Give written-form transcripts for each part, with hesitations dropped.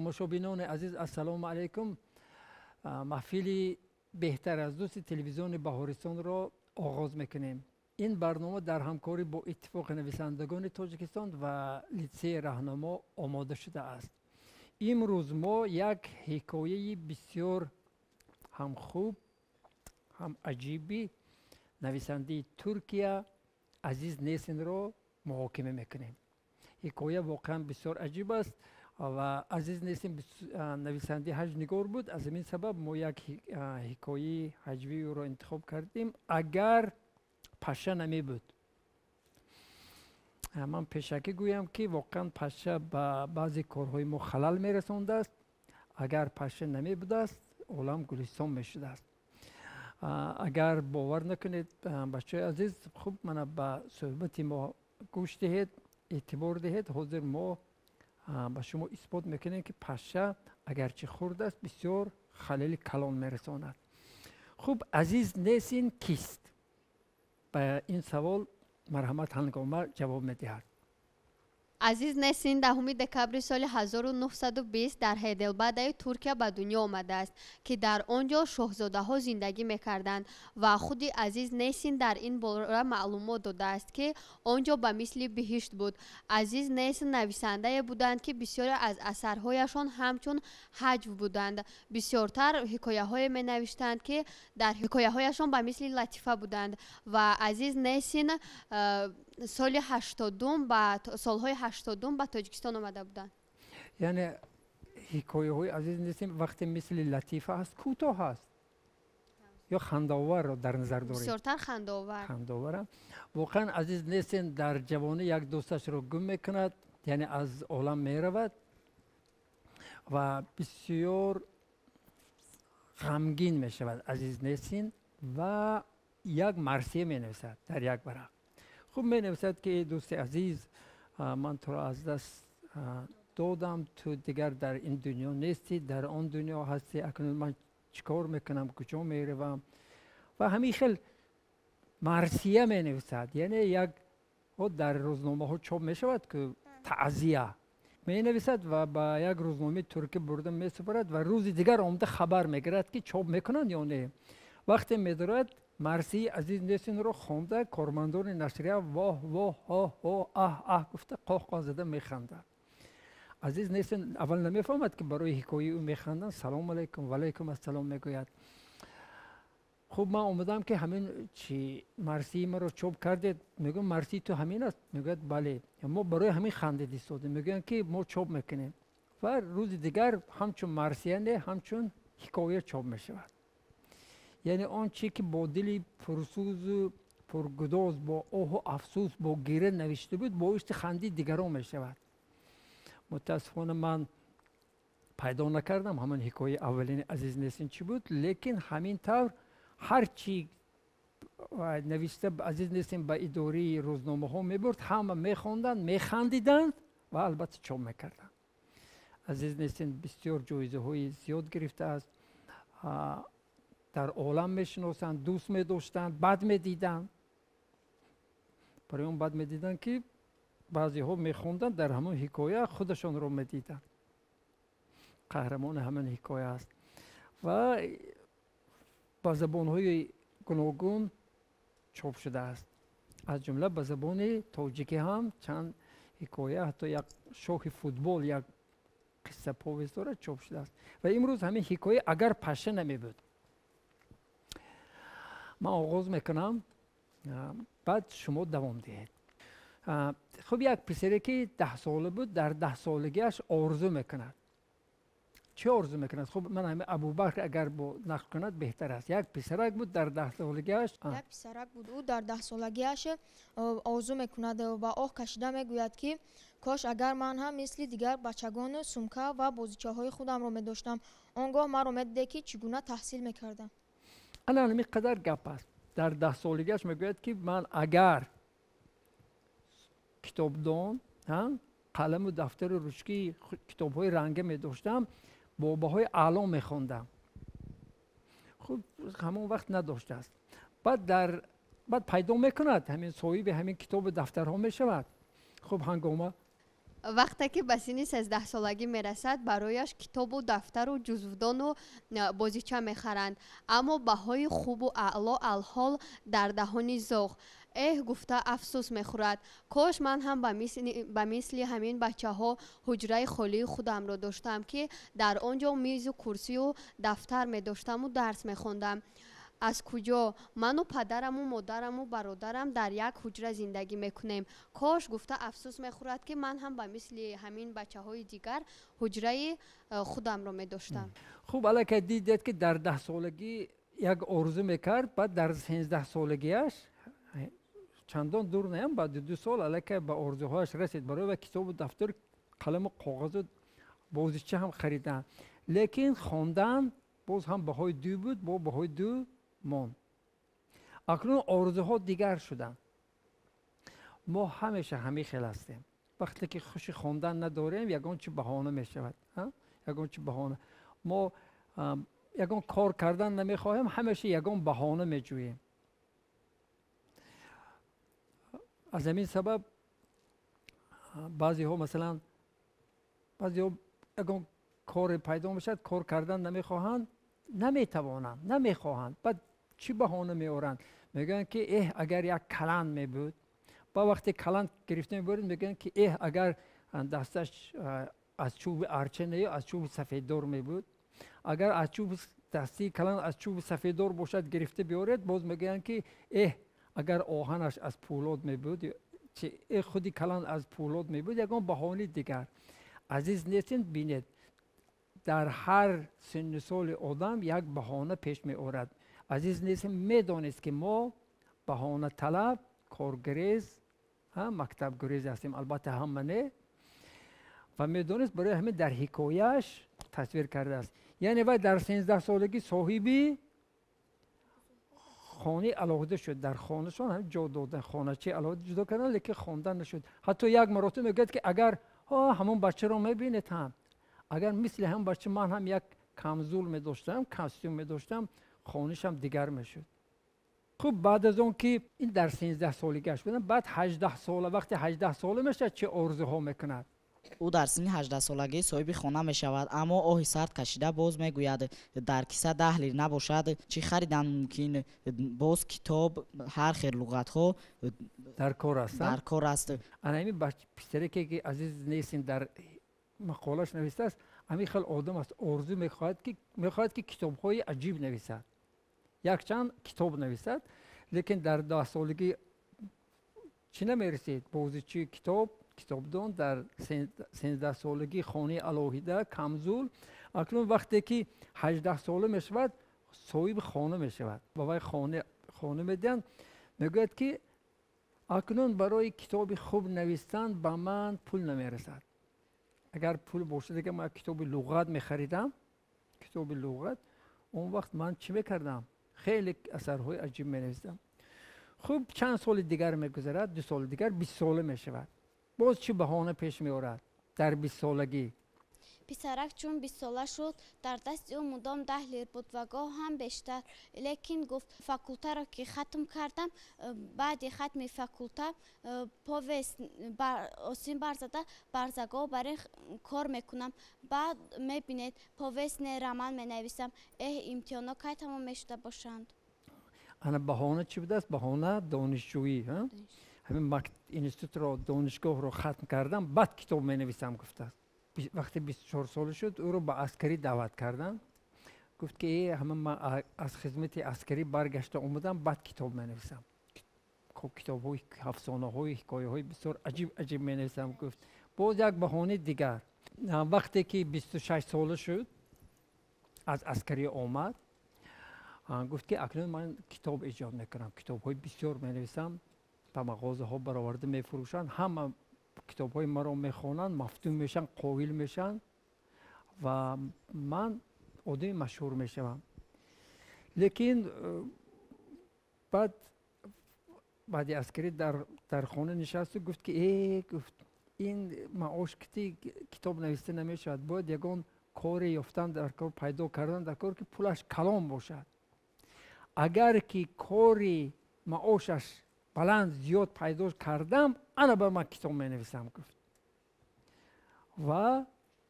Тамошобинони азиз, ассалому алайкум. Маҳфили беҳтар аз дӯсти телевизиони Баҳористонро оғоз мекунем. Ин барнома дар ҳамкорӣ бо Иттифоқи нависандагони Тоҷикистон ва литсеи Раҳнамо омода шудааст. Имрӯз мо як ҳикояи бисёр ҳам хуб, ҳам аҷиби нависандаи Туркия Азиз Несинро муҳокима мекунем. Ҳикоя воқеан бисёр аҷиб аст ва Азиз Несин нависандаи ҳаҷвнигор буд. Аз ҳамин сабаб мо як ҳикояи ҳаҷвии ӯро интихоб кардем. Агар паша намебуд. Ман пешакӣ гӯям, ки воқеан паша ба баъзе корҳои мо халал мерасондааст. Агар паша намебудааст, олам гулистон мешудааст. Агар бовар накунед, бачаҳои азиз, хуб мана ба суҳбати мо гӯш диҳед, эътибор диҳед. Ҳозир мо ба шумо исбот мекунем, ки паша агарчи хурд аст, бисёр халали калон мерасонад. Хуб, Азиз Несин кист? Ба ин савол марҳамат, Ҳангома ҷавоб медиҳад. Азиз Несин 10 декабри соли 1920 дар Ҳейделбадаи Туркия ба дунё омадааст, ки дар он ҷо шоҳзодаҳо зиндагӣ мекарданд, ва худи Азиз Несин дар ин бора маълумот додааст, ки он ҷо ба мисли биҳишт буд. Азиз Несин нависандае буданд, ки бисёре аз асарҳояшон ҳамчун ҳаҷв буданд. Бисёртар ҳикояҳое менавиштанд, ки дар ҳикояҳояшон ба мисли латифа буданд. Ва Азиз Несин соли ҳаштодум ба солҳои 80-ум ба Тоҷикистон омада буданд. Яъне ҳикояҳои Азиз Несин вақте мисли латифа аст, кӯтоҳ аст ё хандаоварро дар назар доред? Бисёртар хандаовар. Хандаовар. Воқеан Азиз Несин дар ҷавонӣ як дӯсташро гум мекунад, яъне аз олам меравад ва бисёр ғамгин мешавад Азиз Несин ва як марсия менависад дар як варақ. Хуб, менависад, ки эй дӯсти азиз, ман туро аз даст додам, ту дигар дар ин дунё нестӣ, дар он дунё ҳастӣ. Акнун ман чӣ кор мекунам, куҷо меравам? Ва ҳамин хел марсия менависад. Яъне як дар рӯзномаҳо чоп мешавад, ки таъзия менависад ва ба як рӯзномаи туркӣ бурда месупорад ва рӯзи дигар омада хабар мегирад, ки чоп мекунанд ё не. Вақте медорад, марсии Азиз Несинро хонда, кормандони нашрия воҳ воҳ, ҳо ҳо, аҳ аҳ гуфта, қоҳ қоҳ зада механданд. Азиз Несин аввал намефаҳмад, ки барои ҳикояи ӯ механданд. Салом алайкум, ваалайкум ассалом мегӯяд. Хуб, ман омадам, ки ҳамин чи марсии маро чоп кардед. Мегӯям, марсии ту ҳамин аст? Мегӯяд, бале. Мо барои ҳамин хандид истодем. Мегӯянд, ки мо чоп мекунем. Ва рӯзи дигар ҳамчун марсия не, ҳамчун ҳикоя чоп мешавад. Яъне он чи ки бо дили пурсӯзу пургудоз, бо оҳу афсӯс, бо гира навишта буд, боиси ханди дигарон мешавад. Мутаассифона, ман пайдо накардам ҳамон ҳикояи аввалини Азиз Несин чӣ буд, лекин ҳамин тавр ҳар чӣ навишта Азиз Несин ба идораи рӯзномаҳо мебурд, ҳама мехонданд, механдиданд ва албатта чоп мекарданд. Азиз Несин бисёр ҷоизаҳои зиёд гирифтааст, дар олам мешиносанд, дӯст медоштанд, бад медиданд. Барои он бад медиданд, ки баъзеҳо мехонданд, дар ҳамон ҳикоя худашонро медиданд, қаҳрамони ҳамон ҳикоя аст ва ба забонҳои гуногун чоп шудааст, аз ҷумла ба забони тоҷикӣ ҳам чанд ҳикоя, ҳатто як шоҳи футбол як қисса повесть дорад, чоп шудааст. Ва имрӯз ҳамин ҳикоя «Агар паша намебуд». Ман оғоз мекунам, баъд шумо давом диҳед. Хуб, як писаре, ки 10-сола буд, дар 10-солагиаш орзу мекунад. Чӣ орзу мекунад? Хуб, ман ҳамин Абубакр агар бо нақл кунад, беҳтар аст. Як писарак буд дар 10-солагиаш. Як писарак буд, ӯ дар 10-солагиаш орзу мекунад ва оҳ кашида мегӯяд, ки кош агар ман ҳам мисли дигар бачагон сумка ва бозичаҳои худамро медоштам, он гоҳ маро медиде, ки чӣ гуна таҳсил мекардам. Ана ҳамин қадар гап аст. Дар 10-солагиаш мегӯяд, ки ман агар китобдон, қаламу дафтару ручкии, китобҳои ранга медоштам, бо баҳои аъло мехондам. Хуб, ҳамон вақт надоштааст. Баъд дар баъд пайдо мекунад, ҳамин соҳиби ҳамин китобу дафтарҳо мешавад. Хуб, Ҳангома. Вақте ки ба синни 13-солагӣ мерасад, барояш китобу дафтару ҷузвдону бозича мехаранд, аммо баҳои хубу аъло алҳол дар даҳони зоғ. Эҳ, гуфта афсӯс мехӯрад, кош ман ҳам ба мисли ҳамин бачаҳо ҳуҷраи холии худамро доштам, ки дар он ҷо мизу курсию дафтар медоштаму дарс мехондам. Аз куҷо? Ману падараму модараму бародарам дар як ҳуҷра зиндагӣ мекунем. Кош, гуфта афсӯс мехӯрад, ки ман ҳам ба мисли ҳамин бачаҳои дигар ҳуҷраи худамро медоштам. Хуб, аллакай дидед, ки дар 10-солагӣ як орзу мекард, баъд дар 13-солагиаш, чандон дур неам, баъди 2 сол аллакай ба орзуҳояш расид. Барои ва китобу дафтар, қаламу коғазу бозича ҳам хариданд, лекин хондан боз ҳам баҳои 2 буд, бо баҳои 2 монд. Акнун орзуҳо дигар шуданд. Мо ҳамеша ҳамин хел ҳастем. Вақте ки хуши хондан надорем, ягон чи баҳона мешавад, ягон чи баҳона. Мо ягон кор кардан намехоҳем, ҳамеша ягон баҳона меҷӯем. Аз ҳамин сабаб баъзеҳо, масалан, баъзеҳо ягон коре пайдо мешавад, кор кардан намехоҳанд, наметавонанд, намехоҳанд. Баъд чӣ баҳона меоранд? Мегӯянд, ки эҳ, агар як каланд мебуд. Ба вақте каланд гирифта мебуред, мегӯянд, ки эҳ, агар дасташ аз чӯби арча не, аз чӯби сафеддор мебуд. Агар аз чӯби дастии каланд аз чӯби сафеддор бошад, гирифта биёред, боз мегӯянд, ки эҳ, агар оҳанаш аз пӯлод мебуд, эҳ, худи каланд аз пӯлод мебуд, ягон баҳонаи дигар. Азиз Несин, бинед, дар ҳар синну соли одам як баҳона пеш меорад. Азиз Несин медонист, ки мо баҳонаталаб, коргурез, мактабгурез ҳастем, албатта ҳама не, ва медонист, барои ҳамин дар ҳикояаш тасвир кардааст. Яъне вай дар 13-солагӣ соҳиби хонаи алоҳида шуд. Дар хонашон ҳам ҷо додан, хоначаи алоҳида ҷудо кардан, лекин хондан нашуд. Ҳатто як маротиба мегӯяд, ки агар ҳамон бачаро мебинед ҳам, агар мисли ҳамон бача ман ҳам як камзул медоштам, костюм медоштам, хонишам дигар мешуд. Хуб, баъд аз он ки ин дар 13-солагиаш буд, баъд 18 сола, вақте 18 сола мешавад, чӣ орзуҳо мекунад? Ӯ дар синни 18-солагӣ соҳиби хона мешавад, аммо оҳи сард кашида боз мегӯяд, дар киса 10 лир набошад, чӣ харидан мумкин? Боз китоб, ҳар хел луғатҳо дар кор аст. Дар кор аст. Ана ҳамин писареке, ки Азиз Несин дар мақолаш навистааст, ҳамин хел одам аст, орзу мехоҳад, ки китобҳои аҷиб нависад, якчанд китоб нависад, лекин дар 10-солагӣ чӣ намерасид? Бозичи, китоб, китобдон, дар 13-солагӣ хонаи алоҳида, камзул. Акнун вақте ки 18 сола мешавад, соҳиби хона мешавад, ба вай хона медиҳанд. Мегӯяд, ки акнун барои китоби хуб навистан ба ман пул намерасад. Агар пул бошад, дигар ман китоби луғат мехаридам, китоби луғат, он вақт ман чӣ мекардам? Хеле асарҳои аҷиб менавистам. Хуб, чанд соли дигар мегузарад, 2 соли дигар, 20 сола мешавад. Боз чӣ баҳона пеш меорад дар 20-солагӣ? Писарак чун 20-сола шуд, дар дасти ӯ мудом 10 лир буд ва гоҳ ҳам бештар. Лекин гуфт: факултаро ки хатм кардам, баъди хатми факулта повесть осин барзада, барзагоҳ бар ин кор мекунам. Баъд мебинед, повесть не, роман менависам. Эҳ, имтиҳонҳо кай тамом мешуда бошанд? Ана баҳона чӣ будааст? Баҳона донишҷӯӣ. Ҳамин институтро, донишгоҳро хатм кардам, баъд китоб менависам, гуфтааст. Вақте 24 сола шуд, ӯро ба аскарӣ даъват карданд. Гуфт, ки ҳама ман аз хизмати аскарӣ баргашта омадам, баъд китоб менависам, китобҳои афсонаҳои, ҳикояҳои бисёр аҷиб аҷиб менависам, гуфт. Боз як баҳонаи дигар. Вақте ки 26 сола шуд, аз аскарӣ омад, гуфт, ки акнун ман китоб эҷод мекунам, китобҳои бисёр менависам, ба мағозаҳо бароварда мефурӯшанд, ҳама китобҳои маро мехонанд, мафтун мешаванд, қоил мешаванд ва ман одами машҳур мешавам. Лекин баъд баъди аскарӣ дар хона нишасту гуфт, ки э, гуфт, ин маош кити китоб нависта намешавад, бояд ягон коре ёфтан дар кор, пайдо кардан дар кор, ки пулаш калон бошад. Агар ки кори маошаш баланд, зиёд пайдо кардам, ана ба ман китоб менависам, гуфт. Ва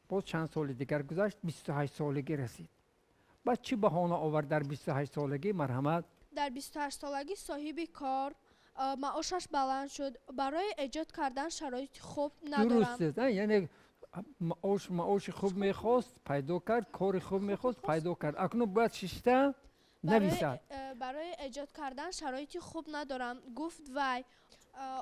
боз чанд соли дигар гузашт, 28 солагӣ расид. Баъд чӣ баҳона овард дар 28 солагӣ? Марҳамат. Дар 28 солагӣ соҳиби кор, маошаш баланд шуд, барои эҷод кардан шароити хуб надорам. Дуруст аст, яъне маоши хуб мехост, пайдо кард, кори хуб мехост, пайдо кард. Акнун бояд шишта нависад. Барои эҷод кардан шароити хуб надорам, гуфт вай.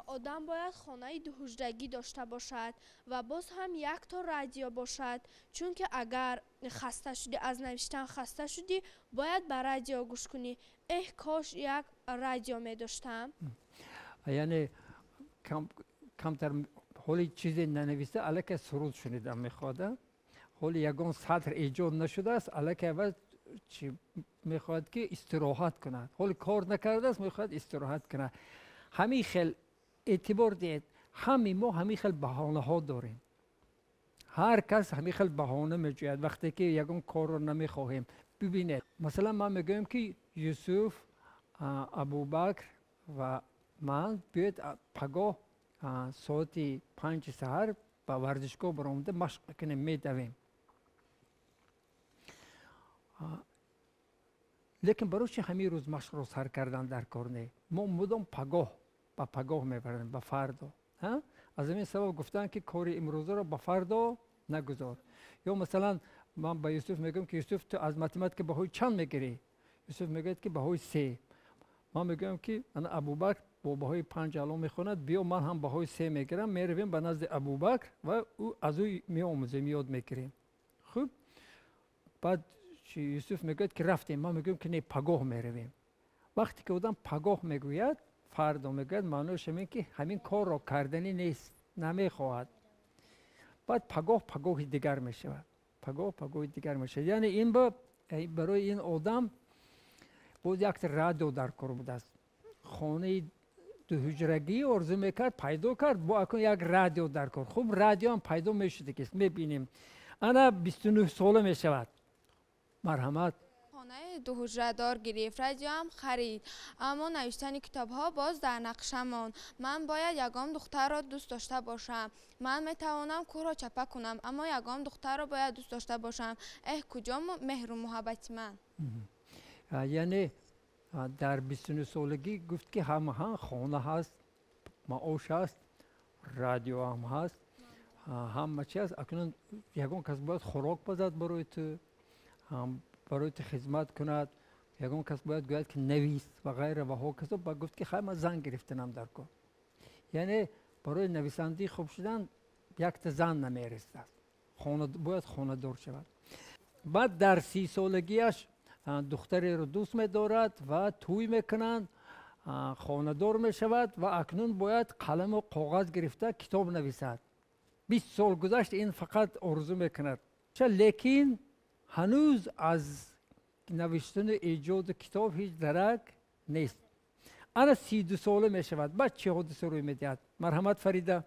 Одам бояд хонаи дуҳуҷрагӣ дошта бошад ва боз ҳам якто радио бошад, чунки агар хаста шудӣ, аз навиштан хаста шудӣ, бояд ба радио гӯш кунӣ. Эҳ, кош як радио медоштам. Яъне камтар ҳоли чизе нанависта, аллакай суруд шунидан мехоҳад. Ҳоли ягон сатр эҷод нашудааст, аллакай ва чи мехоҳад ки истироҳат кунад. Ҳоли кор накардааст, мехоҳад истироҳат кунад. Ҳамин хел эътибор диҳед, ҳами мо ҳамин хел баҳонаҳо дорем. Ҳар кас ҳамин хел баҳона меҷӯяд вақте ки ягон корро намехоҳем. Бибинед, масалан, ман мегӯям ки Юсуф, Абубакр ва ман биёед пагоҳ соати 5 саҳар ба варзишгоҳ баромада машқ мекунем, медавем. Лекин барои чи ҳамин рӯз машқро сар кардан дар кор не? Мо мудом пагоҳ ба пагоҳ мебарем, ба фардо. Аз ҳамин сабаб гуфтанд ки кори имрӯзаро ба фардо нагузор. Ё масалан ман ба Юсуф мегӯям ки Юсуф, ту аз математика баҳои чанд мегирӣ? Юсуф мегӯяд ки баҳои 3. Ман мегӯям ки ана Абубакр бо баҳои 5 ало мехонад, биё ман ҳам баҳои 3 мегирам, меравем ба назди Абубакр ва ӯ аз ӯ меомӯзем, ёд мегирем. Хуб, баъд Юсуф мегӯяд ки рафтем. Ман мегӯям ки не, пагоҳ меравем. Вақте ки одам пагоҳ мегӯяд, фардо мегӯяд, маънояш ҳамин ки ҳамин корро карданӣ нест, намехоҳад. Баъд пагоҳ пагоҳи дигар мешавад. Пагоҳ пагоҳи дигар мешавад. Яъне ин барои ин одам боз як радио дар кор будааст. Хонаи дуҳуҷрагӣ орзу мекард, пайдо кард, бо акун як радио дар кор. Хуб, радио ҳам пайдо мешудагист, мебинем. Ана 29 сола мешавад. Марҳамат. Хонаи дуҳуҷрадор гирифт, радиоам харид, аммо навиштани китобҳо боз дар нақша монд. Ман бояд ягон духтарро дӯст дошта бошам. Ман метавонам кӯҳро чапа кунам, аммо ягон духтарро бояд дӯст дошта бошам. Эҳ, куҷо меҳру муҳаббати ман? Яъне дар 29 солагӣ гуфт ки ҳама хона ҳаст, маош ҳаст, радио ҳам ҳаст, ҳама чи ҳаст. Акнун ягон кас бояд хӯрок пазад барои ту, барои ту хизмат кунад, ягон кас бояд гӯяд ки навис ва ғайра ва ҳоказо. Ба гуфт ки хай, ман зан гирифтанам дар кор. Яъне барои нависандии хуб шудан якта зан намерасад, бояд хонадор шавад. Баъд дар 30 солагиаш духтареро дӯст медорад ва тӯй мекунанд, хонадор мешавад ва акнун бояд қаламу коғаз гирифта китоб нависад. 20 сол гузашт, ин фақат орзу мекунад. Лекин ҳанӯз аз навиштану эҷоди китоб ҳеҷ дарак нест. Ана 32 сола мешавад. Баъд чӣ ҳодиса рӯй медиҳад? Марҳамат, Фарида.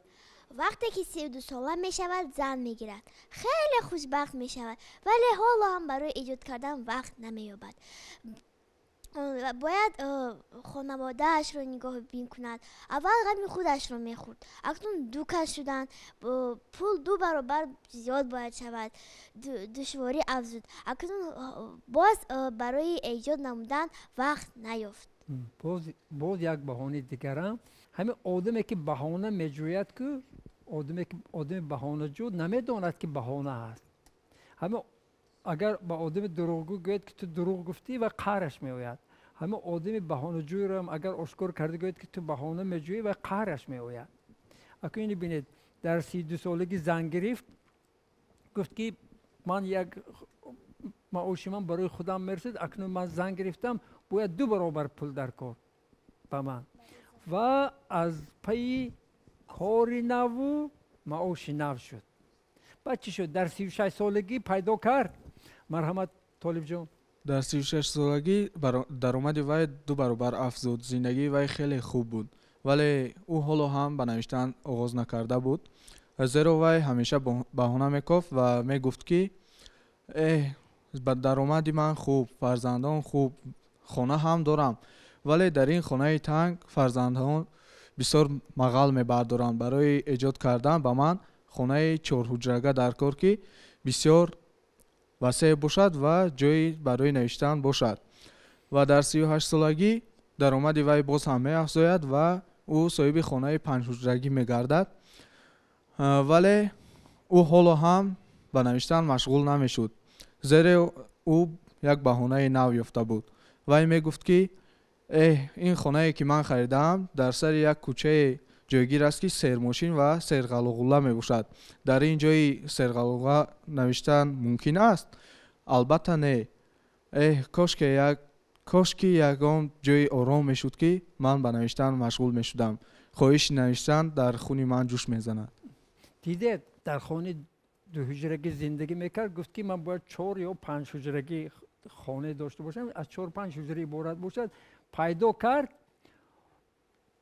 Вақте ки 32 сола мешавад, зан мегирад. Хеле хушбахт мешавад, вале ҳоло ҳам барои эҷод кардан вақт намеёбад. Бояд хонаводаашро нигоҳбин кунад. Аввал ғами худашро мехӯрд, акнун ду кас шуданд, пул 2 баробар зиёд бояд шавад. Душворӣ афзуд. Акнун боз барои эҷод намудан вақт наёфт. Боз як баҳонаи дигарам. Ҳамин одаме ки баҳона меҷӯяд, ку одами баҳонаҷӯ намедонад ки баҳона аст. Ҳамин агар ба одами дурӯғгӯ гӯяд ки ту дурӯғ гуфтӣ, ва қаҳраш меояд. Ҳамин одами баҳонаҷӯйро агар ошкор карда гӯяд ки ту баҳона меҷӯӣ, ва қаҳраш меояд. Акун инро бинед, дар 32 солагӣ зан гирифт, гуфт ки ман як маоши ман барои худам мерасид, акнун ман зан гирифтам, бояд 2 баробар пул дар кор ба ман. Ва аз пайи кори наву маоши нав шуд. Баъд чӣ шуд? Дар 36 солагӣ пайдо кард. Марҳамат, Толибҷон. Дар 36 солагӣ даромади вай 2 баробар афзуд. Зиндагии вай хеле хуб буд, вале ӯ ҳоло ҳам ба навиштан оғоз накарда буд, зеро вай ҳамеша баҳона мекофт ва мегуфт ки эҳ, ба даромади ман хуб, фарзандон хуб, хона ҳам дорам, вале дар ин хонаи танг фарзандон бисёр мағал мебардоранд. Барои эҷод кардан ба ман хонаи чорҳуҷрага дар кор, ки бисёр васеъ бошад ва ҷои барои навиштан бошад. Ва дар 38-солагӣ даромади вай боз ҳам меафзояд ва ӯ соҳиби хонаи панҷҳуҷрагӣ мегардад. Вале ӯ ҳоло ҳам ба навиштан машғул намешуд, зеро ӯ як баҳонаи нав ёфта буд. Вай мегуфт, ки эҳ, ин хонае ки ман харидаам, дар сари як кӯчае ҷойгир аст, ки сермошин ва серғалуғула мебошад. Дар ин ҷои серғалуға навиштан мумкин аст? Албатта не. Эҳ, кошки ягон ҷои ором мешуд, ки ман ба навиштан машғул мешудам. Хоҳиши навиштан дар хуни ман ҷӯш мезанад. Дидед, дар хонаи дуҳуҷрагӣ зиндагӣ мекард, гуфт, ки ман бояд чор ё панҷ ҳуҷрагӣ хона дошта бошам, аз чор панҷ ҳуҷра иборат бошад. Пайдо кард.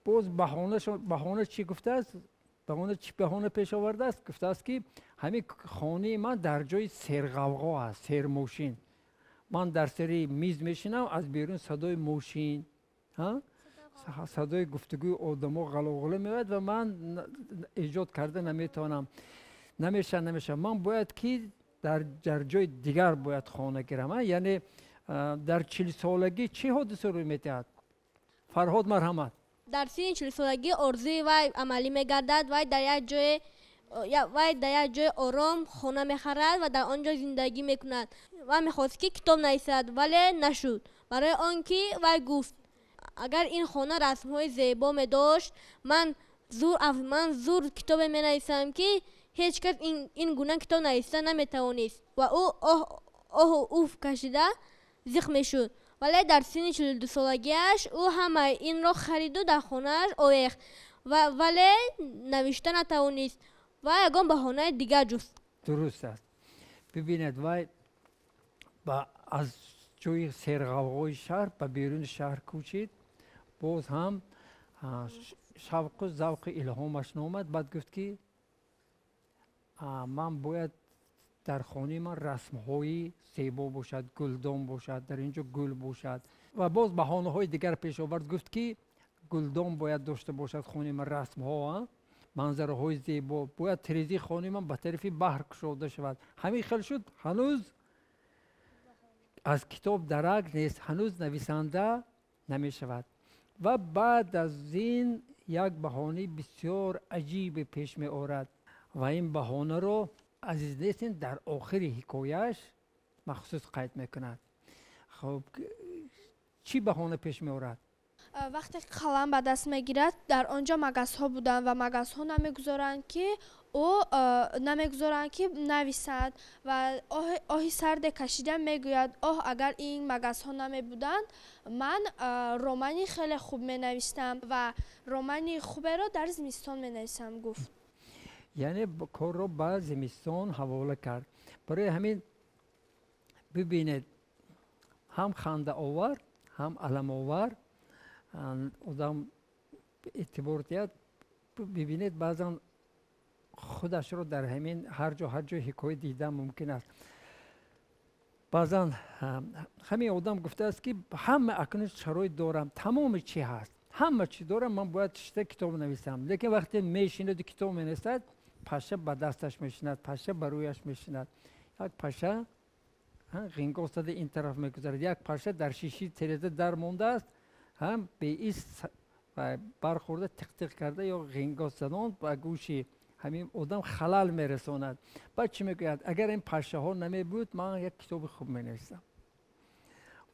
Боз баҳона чӣ гуфтааст? Баҳона чӣ баҳона пеш овардааст? Гуфтааст, ки ҳамин хонаи ман дар ҷои серғавғо аст, сермошин. Ман дар сари миз мешинам, аз берун садои мошин, садои гуфтугӯи одамо ғалоғула меояд ва ман эҷод карда наметавонам. Намеша, намеша, ман бояд ки дар ҷои дигар бояд хона гирам. Яъне дар 40-солагӣ чӣ ҳодиса рӯй медиҳад? Фарҳод, марҳамат. Дар синни 40-солагӣ орзуи вай амалӣ мегардад. Вай дар як ҷои ором хона мехарад ва дар он ҷо зиндагӣ мекунад. Вай мехост, ки китоб нависад, вале нашуд, барои он ки вай гуфт: агар ин хона расмҳои зебо медошт, ман зур китобе менависам, ки ҳеҷ кас ин гуна китоб нависта наметавонист. Ва ӯ оҳу уф кашида зиқ мешуд. Вале дар синни 42-солагиаш ӯ ҳамаи инро хариду дар хонааш овехт, вале навишта натавонист ва ягон баҳонаи дигар ҷуст. Дуруст аст. Бибинед, вай аз ҷои серғавғои шаҳр ба беруни шаҳр кӯчид. Боз ҳам шавқу завқи илҳомаш наомад. Баъд гуфт, ки ман бояд дар хонаи ман расмҳои зебо бошад, гулдон бошад, дар ин ҷо гул бошад. Ва боз баҳонаҳои дигар пеш овард. Гуфт, ки гулдон бояд дошта бошад хонаи ман, расмҳо, манзараҳои зебо бояд, тирезии хонаи ман ба тарафи баҳр кушода шавад. Ҳамин хел шуд. Ҳанӯз аз китоб дарак нест, ҳанӯз нависанда намешавад. Ва баъд аз ин як баҳонаи бисёр аҷибе пеш меорад ва ин баҳонаро Азиз Несин дар охири ҳикояаш махсус қайд мекунад. Хуб, чӣ баҳона пеш меорад? Вақте қалам ба даст мегирад, дар он ҷо магасҳо буданд ва магасҳо намегузоранд, ки нависад. Ва оҳи сарде кашида мегӯяд: оҳ, агар ин магасҳо намебуданд, ман романи хеле хуб менавистам ва романи хуберо дар зимистон менависам, гуфт. Яъне корро ба зимистон ҳавола кард. Барои ҳамин бибинед, ҳам хандаовар, ҳам аламовар одам эътибор диҳад. Бибинед, баъзан худашро дар ҳамин ҳар ҷо ҳикоя дидан мумкин аст. Баъзан ҳамин одам гуфтааст, ки ҳама акнун шароит дорам, тамоми чӣ ҳаст, ҳама чӣ дорам, ман бояд шита китоб нависам. Лекин вақте мешинаду китоб менависад, паша ба дасташ мешинад, паша ба рӯяш мешинад, як паша ғингос зада ин тараф мегузарад, як паша дар шиши тереза дар мондааст, беист бархӯрда, тиқ-тиқ карда ё ғингос занон ба гӯши ҳамин одам халал мерасонад. Баъд чӣ мегӯяд? Агар ин пашаҳо намебуд, ман як китоби хуб менависам.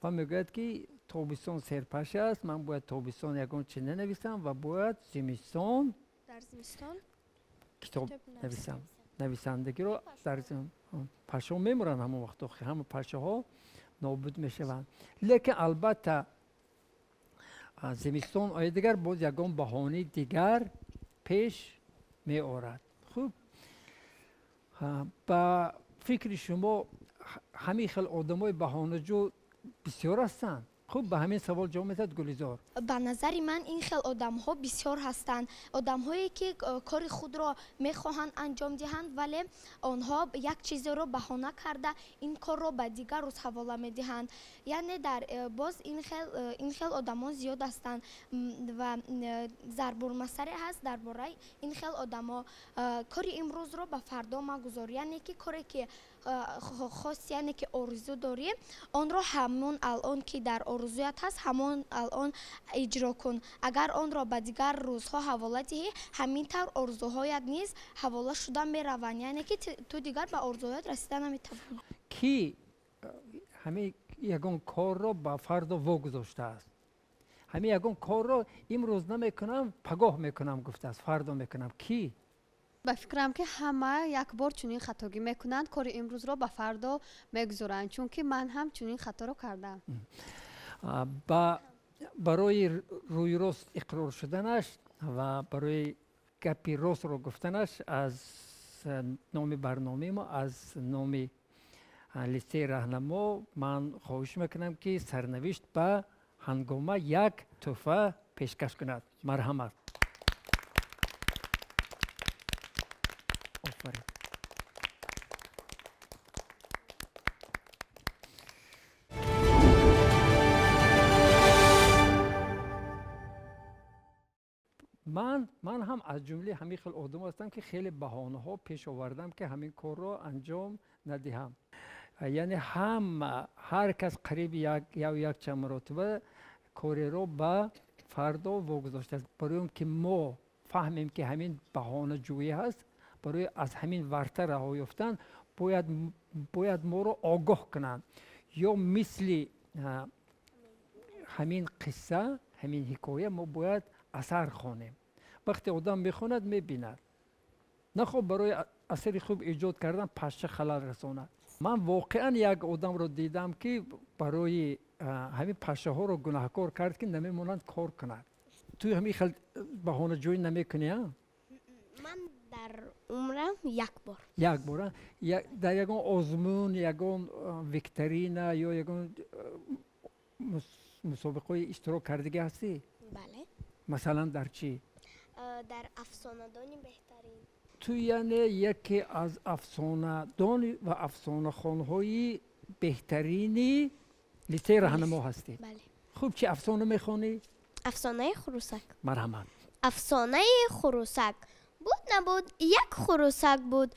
Ва мегӯяд, ки тобистон серпаша аст, ман бояд тобистон ягон чи нанависам ва бояд зимистон дар зимистон китоб нависам. Нависандагиро дар пашаҳо мемуранд, ҳамон вақт ҳама пашаҳо нобуд мешаванд. Лекин албатта зимистон ояд, дигар боз ягон баҳонаи дигар пеш меорад. Хуб, ба фикри шумо, ҳамин хел одамои баҳонаҷӯ бисёр ҳастанд? Хуб, ба ҳамин савол ҷавоб медиҳад Гулизор. Ба назари ман ин хел одамҳо бисёр ҳастанд. Одамҳое ки кори худро мехоҳанд анҷом диҳанд, вале онҳо як чизеро баҳона карда ин корро ба дигар рӯз ҳавола медиҳанд. Яъне дар боз ин хел одамон зиёд ҳастанд ва зарбулмасале ҳаст дар бораи ин хел одамо. Кори имрӯзро ба фардо магузор, яъне ки коре ки хос, яъне ки орзу дорӣ, онро ҳамон алон ки дар орзуят ҳаст, ҳамон алон иҷро кун. Агар онро ба дигар рӯзҳо ҳавола диҳӣ, ҳамин тавр орзуҳоят низ ҳавола шуда мераванд, яъне ки ту дигар ба орзуҳоят расида наметавонӣ. Ки ҳамин ягон корро ба фардо вогузоштааст, ҳамин ягон корро имрӯз намекунам, пагоҳ мекунам гуфтааст, фардо мекунам, ки? Ба фикрам ки ҳама як бор чунин хатогӣ мекунанд, кори имрӯзро ба фардо мегузоранд, чунки ман ҳам чунин хаторо кардам. Барои рӯи рост иқрор шуданаш ва барои гапи ростро гуфтанаш аз номи барномаи мо, аз номи литсеи Раҳнамо ман хоҳиш мекунам ки сарнавишт ба ҳангома як тӯҳфа пешкаш кунад. Марҳамат. Офарин. Ман ҳам аз ҷумлаи ҳамин хел одам ҳастам ки хеле баҳонаҳо пеш овардам ки ҳамин корро анҷом надиҳам. Яъне ҳама, ҳар кас қариби якчанд маротиба кореро ба фардо вогузоштааст. Барои он ки мо фаҳмем ки ҳамин баҳонаҷӯӣ ҳаст, барои аз ҳамин варта раҳо ёфтан бояд моро огоҳ кунанд. Ё мисли ҳамин қисса, ҳамин ҳикоя мо бояд асар хонем. Вақте одам мехонад, мебинад. Нахоб барои асари хуб эҷод кардан пашша халал расонад. Ман воқеан як одамро дидам ки барои ҳамин пашшаҳоро гунаҳкор кард ки намемонанд кор кунад. Ту ҳамин хел баҳонаҷӯӣ намекунӣ, а? Ман дар умрам як бор. Як бор, а? Дар ягон озмун, ягон викторина ё ягон мусобиқаҳои иштирок кардагӣ ҳастӣ? Бале. Масалан дар чӣ? Дар афсонадони беҳтарин. Ту яъне яке аз афсонадон ва афсонахонҳои беҳтарини литсеи Раҳнамо ҳастӣ. Бале. Хуб, чӣ афсона мехонӣ? Афсонаи хурусак. Марҳамат. Афсонаи хурусак. Буд набуд, як хурусак буд.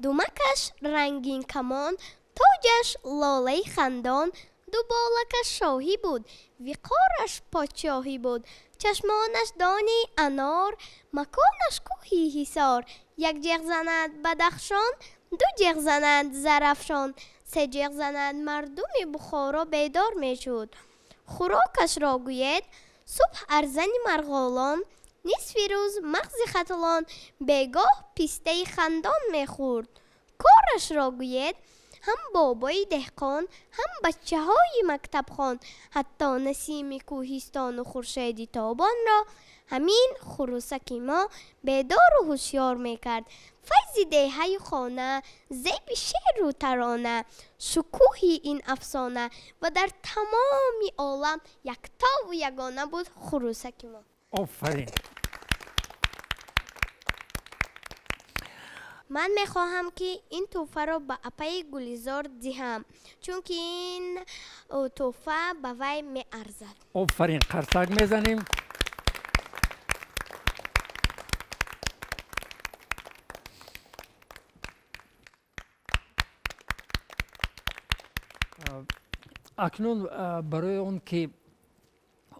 Думакаш рангин камон, тоҷаш лолаи хандон, ду болакаш шоҳӣ буд, виқораш подшоҳӣ буд, чашмонаш дони анор, маконаш кӯҳи ҳисор. Як ҷеғ занад Бадахшон, ду ҷеғ занад Зарафшон, се ҷеғ занад мардуми Бухоро бедор мешуд. Хӯрокашро гӯед, субҳ арзани марғолон, нисфи рӯз мағзи хатлон, бегоҳ пистаи хандон мехӯрд. Корашро гӯед, ҳам бобои деҳқон, ҳам бачаҳои мактабхон, ҳатто насими кӯҳистону хуршеди тобонро ҳамин хурусаки мо бедору ҳушёр мекард. Файзи деҳаю хона, зеби шеъру тарона, шукӯҳи ин афсона ва дар тамоми олам яктову ягона буд хурусаки мо. Офарин. Ман мехоҳам ки ин тӯҳфаро ба апаи Гулизор диҳам, чунки ин тӯҳфа ба вай меарзад. Офарин, қарсак мезанем. Акнун барои он ки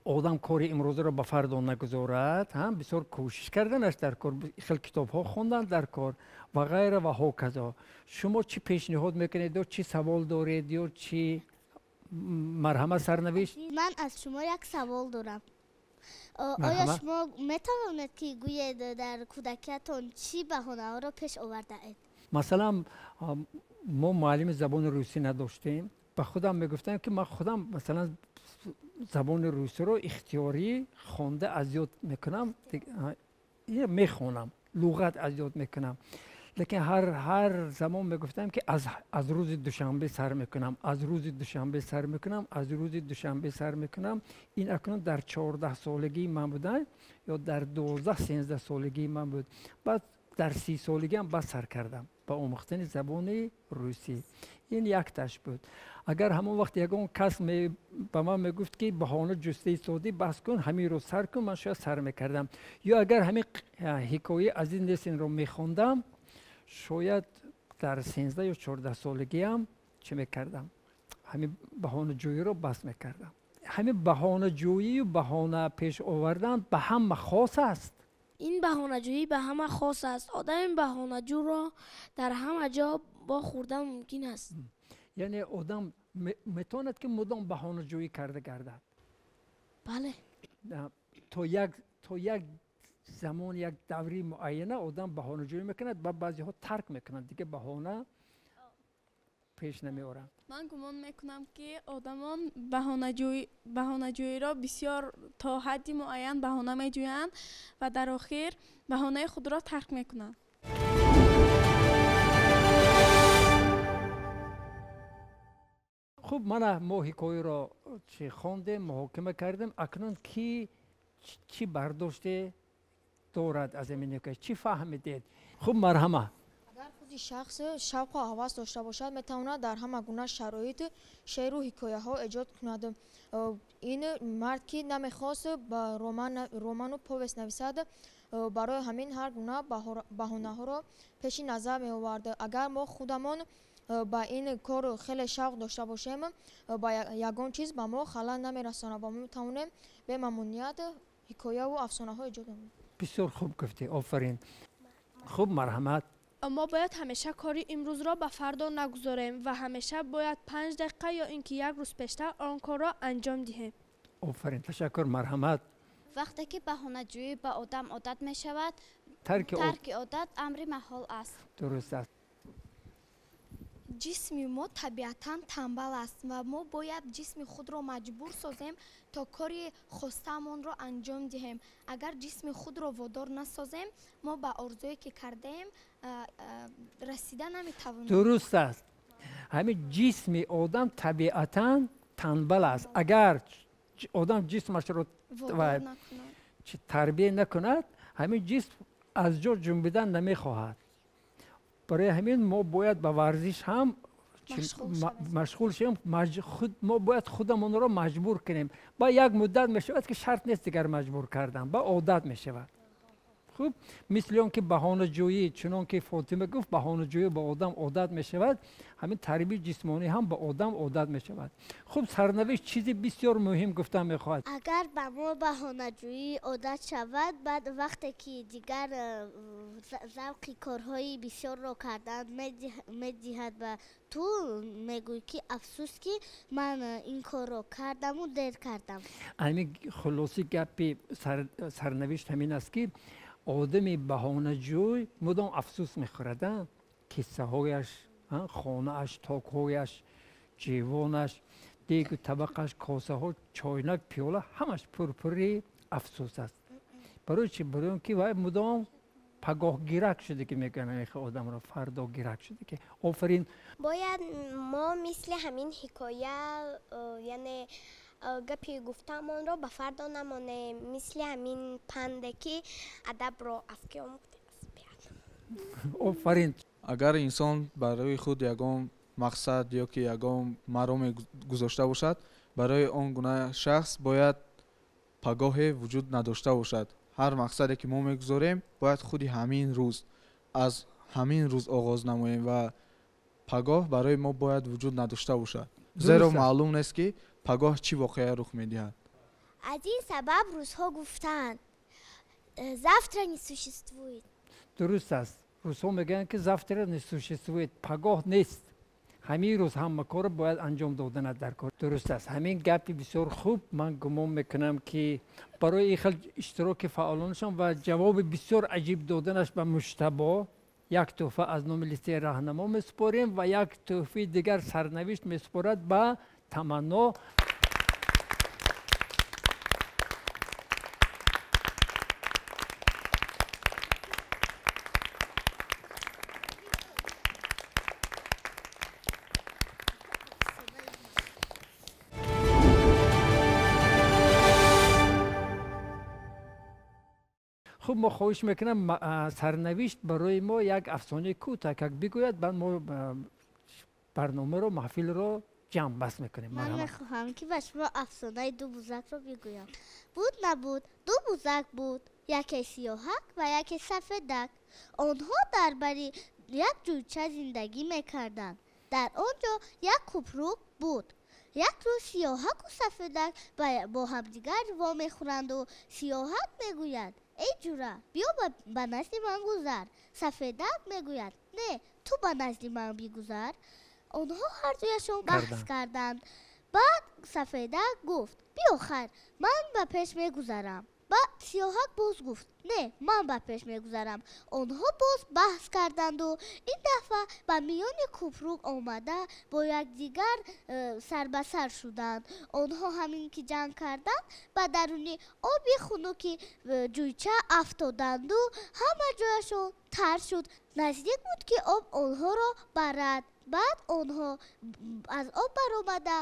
одам кори имрӯзаро ба фардо нагузорад, бисёр кӯшиш карданаш дар кор, хел китобҳо хондан дар кор ва ғайра ва ҳоказо. Шумо чӣ пешниҳод мекунед ё чӣ савол доред ё чӣ? Марҳамат, сарнавишт. Ман аз шумо як савол дорам. Оё шумо метавонед ки гӯед дар кӯдакиятон чӣ баҳонаҳоро пеш овардаед? Масалан, мо муаллими забони русӣ надоштем. Ба худам мегуфтам ки ман худам масалан забони русиро ихтиёрӣ хонда аз ёд мекунам, мехонам, луғат аз ёд мекунам. Лекин ҳар замон мегуфтам, ки аз рӯзи душанбе сар мекунам, аз рӯзи душанбе сар мекунам, аз рӯзи душанбе сар мекунам. Ин акнун дар 14 солагии ман буда ё дар 12-13 солагии ман буд. Баъд дар 30 солагиам бас сар кардам ба омӯхтани забони русӣ. Ин якташ буд. Агар ҳамон вақт ягон кас ба ман мегуфт, ки баҳона ҷустаи содӣ, бас кун, ҳаминро сар кун, ман шояд сар мекардам. Ё агар ҳамин ҳикояи Азиз Несинро мехондам, шояд дар 13 ё 14 солагиам чӣ мекардам? Ҳамин баҳонаҷӯиро бас мекардам. Ҳамин баҳонаҷӯию баҳона пеш овардан ба ҳама хос аст. Ин баҳонаҷӯӣ ба ҳама хос аст. Одами баҳонаҷӯро дар ҳама ҷо бохӯрдан мумкин аст. Яъне одам метавонад, ки мудом баҳонаҷӯӣ карда гардад? Бале. То як замон, як даври муайяна одам баҳонаҷӯӣ мекунад ва баъзеҳо тарк мекунанд, дига баҳона пеш намеоранд. Ман гумон мекунам, ки одамон баҳонаҷӯиро бисёр то ҳадди муайян баҳона меҷӯянд ва дар охир баҳонаи худро тарк мекунанд. Хуб, мана мо ҳикояро чӣ хондем, муҳокима кардем. Акнун ки чӣ бардоште дорад аз ҳамин ҳикоя, чӣ фаҳмидед? Хуб, марҳама. Агар худи шахс шавқу ҳавас дошта бошад, метавонад дар ҳама гуна шароит шеъру ҳикояҳо эҷод кунад. Ин мард, ки намехост ба роману повест нависад, барои ҳамин ҳар гуна баҳонаҳоро пеши назар меовард. Агар мо худамон ба ин кор хеле шавқ дошта бошем, ба ягон чиз ба мо халал намерасонад ва мо метавонем бемамоният ҳикояву афсонаҳо эҷод намоем. Бисёр хуб гуфтӣ, офарин. Хуб, марҳамат. Мо бояд ҳамеша кори имрӯзро ба фардо нагузорем ва ҳамеша бояд 5 дақиқа ё ин ки як рӯз пештар он корро анҷом диҳем. Офарин, ташаккур, марҳамат. Вақте ки баҳонаҷӯӣ ба одам одат мешавад, тарки одат амри маҳол аст. Дуруст аст. Ҷисми мо табиатан танбал аст ва мо бояд ҷисми худро маҷбур созем, то кори хостаамонро анҷом диҳем. Агар ҷисми худро водор насозем, мо ба орзуе, ки кардаем, расида наметавонем. Дуруст аст. Ҳамин ҷисми одам табиатан танбал аст. Агар одам ҷисмашро тарбия накунад, ҳамин ҷисм аз ҷо ҷунбидан намехоҳад. Барои ҳамин мо бояд ба варзиш ҳам машғул шавем. Мо бояд худамонро маҷбур кунем. Ба як муддат мешавад, ки шарт нест дигар маҷбур кардан, ба одат мешавад. Хуб, мисли он ки баҳонаҷӯӣ, чунон ки Фотима гуфт, баҳонаҷӯӣ ба одам одат мешавад, ҳамин тарбияи ҷисмонӣ ҳам ба одам одат мешавад. Хуб, сарнавишт чизи бисёр муҳим гуфта мехоҳад. Агар ба мо баҳонаҷӯӣ одат шавад, баъд вақте ки дигар завқи корҳои бисёрро кардан медиҳад ба ту, мегӯӣ, ки афсӯс, ки ман ин корро кардаму дер кардам. Ҳамин хулоси гапи сарнавишт ҳамин аст, ки одами баҳонаҷӯй мудом афсӯс мехӯрад. Киссаҳояш, хонааш, токҳояш, ҷивонаш, дегу табақаш, косаҳо, чойнак, пиёла, ҳамаш пурпури афсӯс аст. Барои чи? Барои он ки вай мудом пагоҳгирак шуда, ки мегӯянд ҳамин одамро фардогирак шуда ки. Офарин. Бояд мо мисли ҳамин ҳикоя, яъне гапи гуфтаамонро ба фардо намонем, мисли ҳамин панде, ки адабро аз ки омӯхтем? Офарин. Агар инсон барои худ ягон мақсад ё ки ягон мароме гузошта бошад, барои он гуна шахс бояд пагоҳе вуҷуд надошта бошад. Ҳар мақсаде, ки мо мегузорем, бояд худи ҳамин рӯз, аз ҳамин рӯз оғоз намоем ва пагоҳ барои мо бояд вуҷуд надошта бошад, зеро маълум нест, ки пагоҳ чӣ воқеа рух медиҳад. Аз ин сабаб русҳо гуфтаанд: «Завтра не существует». Дуруст аст. Русҳо мегӯянд, ки завтра не существует, пагоҳ нест, ҳамин рӯз ҳама корро бояд анҷом доданат дар кор. Дуруст аст. Ҳамин гапи бисёр хуб. Ман гумон мекунам, ки барои ин хел иштироки фаъолонашон ва ҷавоби бисёр аҷиб доданаш ба Муҷтабо як тӯҳфа аз номи литсеи Раҳнамо месупорем ва як тӯҳфаи дигар сарнавишт месупорад ба Таманно. Хуб, мо хоҳиш мекунам Сарнавишт барои мо як афсонаи кӯтакак бигӯяд, баъд мо барномаро, маҳфилро ҷамъбаст мекунем. Ман мехоҳам, ки ба шумо афсонаи ду бузакро бигӯям. Буд, набуд, ду бузак буд, яке сиёҳак ва яке сафедак. Онҳо дар бари як ҷӯйча зиндагӣ мекарданд. Дар он ҷо як кӯпрук буд. Як рӯз сиёҳаку сафедак бо ҳамдигар вомехӯранду сиёҳак мегӯяд: «Эй ҷура, биё, ба назди ман гузар». Сафедак мегӯяд: «Не, ту ба назди ман бигузар». Онҳо ҳардуяшон баҳс карданд. Баъд сафедак гуфт: «Биё, хайр, ман ба пеш мегузарам». Баъд сиёҳак боз гуфт: «Не, ман ба пеш мегузарам». Онҳо боз баҳс карданду ин дафъа ба миёни кӯпрук омада, бо якдигар сарбасар шуданд. Онҳо ҳамин ки ҷанг карданд, ба даруни оби хунуки ҷӯйча афтоданду ҳама ҷояшон тар шуд. Наздик буд, ки об онҳоро барад. Баъд онҳо аз об баромада,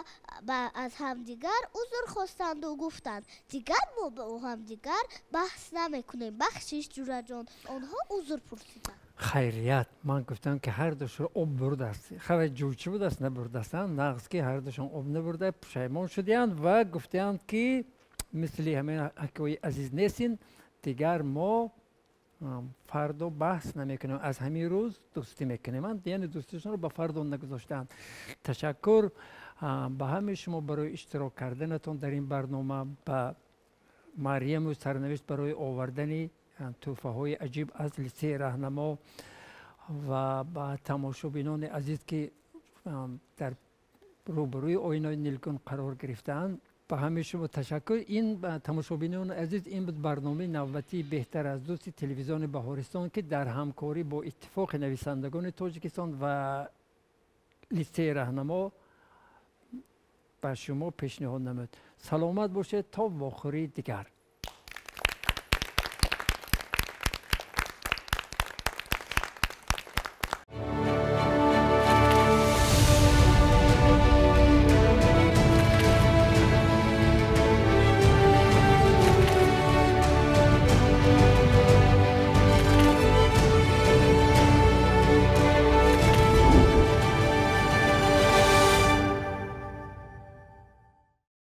аз ҳамдигар узр хостанду гуфтанд: «Дигар мо бо ҳамдигар баҳс намекунем, бахшиш, ҷураҷон». Онҳо узр пурсиданд. Хайрият, ман гуфтам, ки ҳардушро об бурдааст. Хавай, ҷӯйча будааст, набурдастанд. Нағз, ки ҳардушон об набурда, пушаймон шудиянд ва гуфтиянд, ки мисли ҳамин ҳикояи Азиз Несин, дигар мо фардо баҳс намекунем, аз ҳамин рӯз дӯстӣ мекунем. Яъне дӯстишонро ба фардо нагузоштаанд. Ташаккур ба ҳамаи шумо барои иштирок карданатон дар ин барнома, ба Марьяму Сарнавишт барои овардани тӯҳфаҳои аҷиб аз литсеи Раҳнамо ва ба тамошобинони азиз, ки дар рӯбарӯи оинаи нилгун қарор гирифтаанд. Ба ҳамаи шумо ташаккур. Ин, тамошобинони азиз, ин буд барномаи навбатии «Беҳтар аз дӯсти» телевизиони Баҳористон, ки дар ҳамкорӣ бо Иттифоқи нависандагони Тоҷикистон ва литсеи Раҳнамо ба шумо пешниҳод намуд. Саломат бошед то вохӯрии дигар.